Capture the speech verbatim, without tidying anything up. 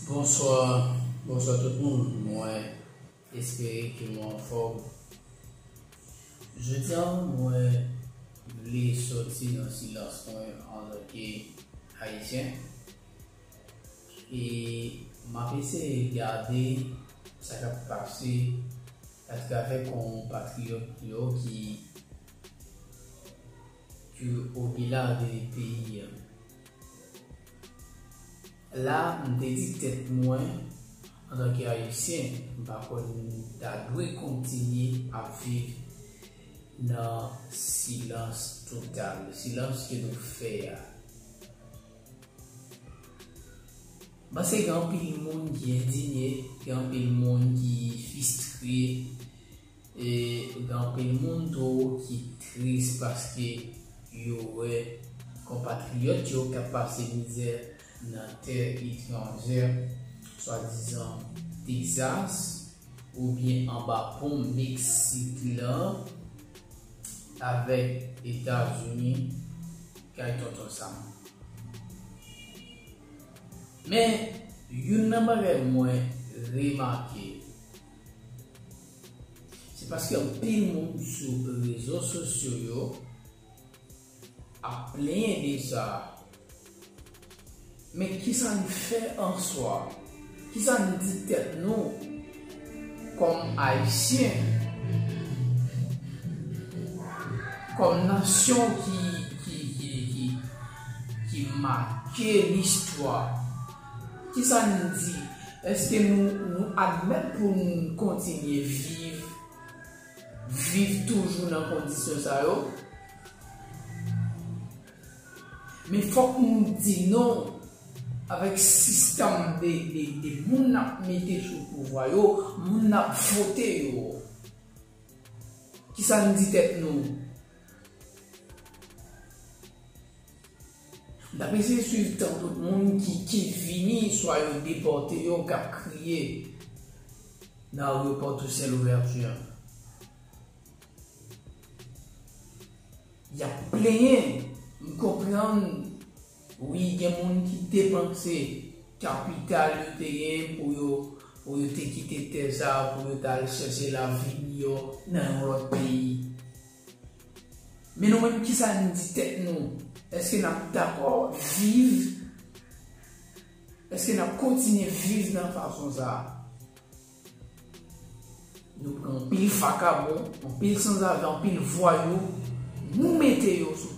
Bonswa, bonswa tout moun. Mwen espere ke nou anfòm. Jodi a, mwen vle sòti nan silans mwen antanke Ayisyen. E m ap eseye gade sa k ap pase atravè konpatriyòt yo ki, ki odela de peyi a. La, m te di tèt mwen, antanke Ayisyen, m pa kwè m ta dwe kontinye ap viv nan silans total, silans ke nou fè a. M panse gen anpil moun ki endinye, gen anpil moun ki fistre, e gen anpil moun tou ki tris paske yo wè konpatriyòt yo k ap pase mizè nan tè etranjè, swadizan Texas, oubyen anba pon Meksik lan avèk Etazini, kay Tonton Sam. Men, youn nan bagay mwen remake, se paske anpil moun sou rezo sosyo yo ap plenyen de sa. Men kisa n fè an swa? Kisa n di tèt nou kòm Ayisyen, kòm nasyon ki, ki, ki, ki, ki make listwa? Kisa n di? Èske nou, nou admèt pou n kontinye viv, viv toujou nan kondisyon sa yo? Men fòk nou di non avèk sistèm de, de, de moun n ap mete sou pouvwa yo, moun n ap vote yo. Kisa n di tèt nou? M t ap eseye swiv tan tout moun ki, ki vini, swa yo depòte yo, k ap kriye nan ayewopò Toussaint Louverture. Y ap plenyen, m konprann. Wi, gen moun ki depanse kapital yo te gen pou yo, pou yo te kite tè sa a, pou yo t al chèche lavi miyò nan yon lòt peyi. Men nou menm, kisa n di tèt nou? Èske n ap dakò viv? Èske n ap kontinye viv nan fason sa a? Nou pran anpil vakabon, anpil sanzave, anpil vwayou, nou mete yo sou